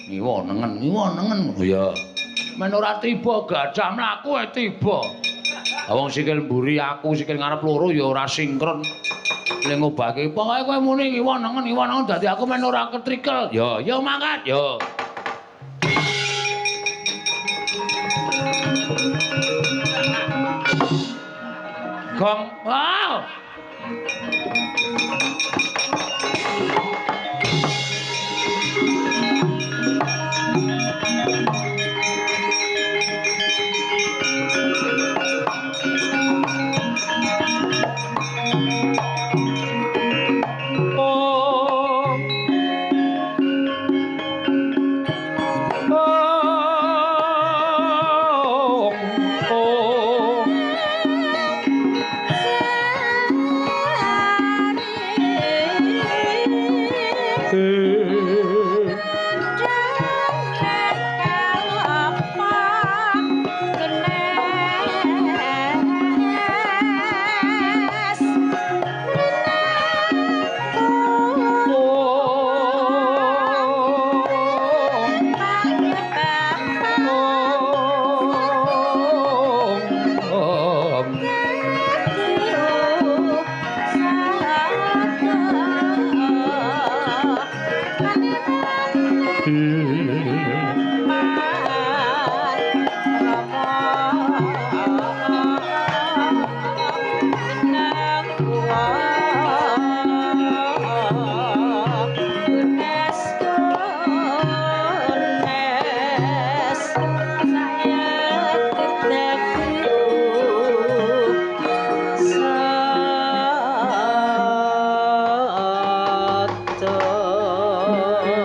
Ngiwa nengen, ngiwa nengen. Iya. Men ora tiba gajah mlaku ae tiba. Wong sikil mburi aku sikil ngarep loro ya ora sinkron. Le ngobahke pokoke kowe muni ngiwa nengen dadi aku men ora ketrikel. Ya, ya mangkat ya. Gong. Wow.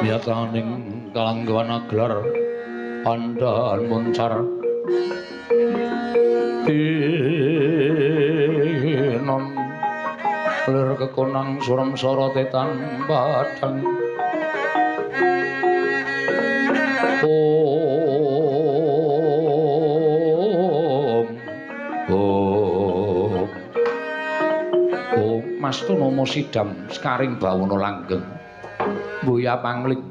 Yataning kalanggawana gelar pandhan muncar tinon lir kekonang surem sorote tan padhang. Om Om Om Mas Tunomo sidam sekaring bawana langgeng mbuya pangling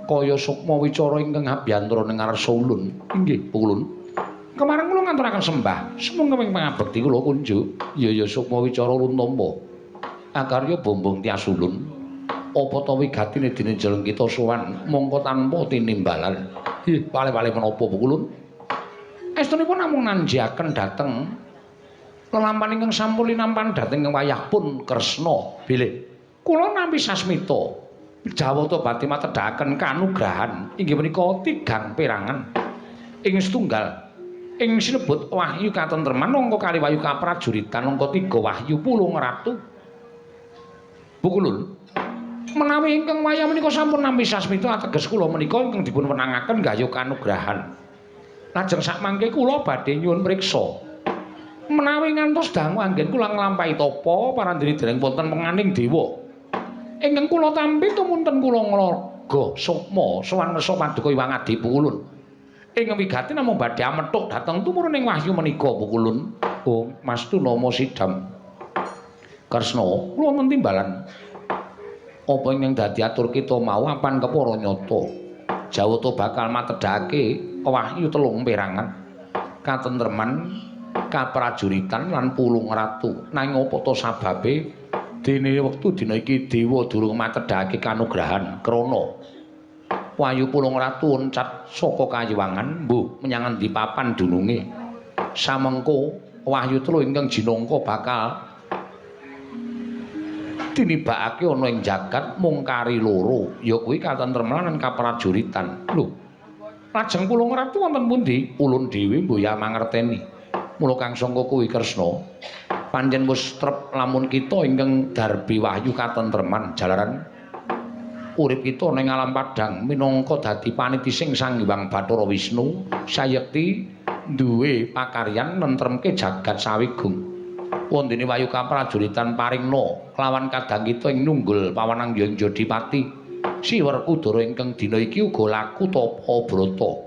kaya sukma wicara ingkang abiyantara ning ngarsa ulun. Inggih ulun. Kemareng kula nganturaken sembah sumangga ing pangabekti kula kunjuk. Ya ya sukma wicara ulun tampa. Akarya bombong tias ulun. Apa ta wigatine dene jeleng kita sowan mongko tanpa tinimbalan. Ih, wale-wale menapa ulun? Estunipun namung nanjiaken dhateng lelampahan ingkang sampun linampan dhateng wayah pun Kresna. Bilih kula nampi sasmita Jawata badhe matedhaken kanugrahan inggih menika tigang perangan ing setunggal ing sinebut wahyu katentreman angka kali wahyu kaprajuritan angka 3 wahyu pulung ratu. Bukulun menawi ingkang wayah menika sampun nampi sasmita ateges kula menika ingkang dipun wenangaken gayuh kanugrahan. Lajeng sakmangke kula badhe nyuwun priksa menawi ngantos dangu anggen kula nglampahi tapa parandene dereng wonten penganing dewa. Ingkang kula tampi tumunten kula nglaga sukma sowan ngersa paduka Hyang Adi Pukulun. Ing wigati namung badhe amethuk dhateng tumuruning wahyu menika Pukulun. Oh, Mas Tunomo sidam. Kresna, kula wonten timbalan. Apa ingkang dadi atur kita mau apan kepara nyata. Jawata bakal matedhake wahyu telung perangan. Katentreman, kaprajuritan lan pulung ratu. Nanging apa ta sababe dene wektu dina iki dewa durung matedhake kanugrahan krana wahyu pulung ratu oncat saka kayiwangan mbuh menyang endi papan dununge. Samengko wahyu telu ingkang jinangka bakal tinibakake ana ing jagat mung kari loro ya kuwi katentreman lan kaprajuritan. Lho, lajeng pulung ratu wonten pundi? Ulun dhewe mbuh ya mangerteni. Mula kang sangka kuwi Kresna pancen wis trep lamun kita ingkang darbi wahyu katentreman jalaran urip kita ning alam padhang minangka dadi panitising Sang Hyang Bathara Wisnu sayekti duwe pakaryan nentremke jagat sawigung. Wondene wahyu kaprajuritan paringna kelawan kadang kita ing nunggul pawanang ing Jodipati Si Werkudara ingkang dina iki uga laku tapa brata.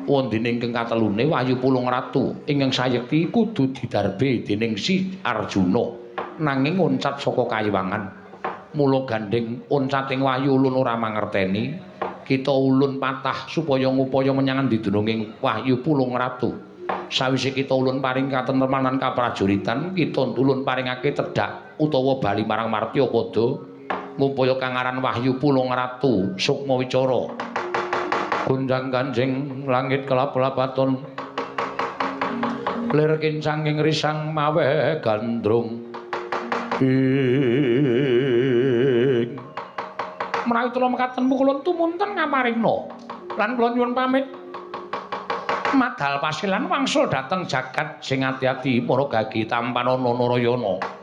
Wondene ingkang katelune wahyu pulung ratu ingkang sayekti kudu didarbe dening Si Arjuna nanging oncat saka kayiwangan. Mula gandheng oncating wahyu ulun ora mangerteni. Kita ulun patah supaya ngupaya menyang didununging Wahyu Pulung Ratu. Sawise kita ulun paring katentreman lan kaprajuritan, kita ulun paringake tedhak utawa bali marang Martya padha ngupaya kang aran Wahyu Pulung Ratu Sukma Wicara. Gonjang ganjing langit kelap-lapaton, lir kincanging risang maweh gandrung. Ing menawi kula mekaten kula tumunten ngamaringna lan kula nyuwun pamit madal pasilan wangsul dhateng jagat sing ati-ati para gagi tampanana Narayana.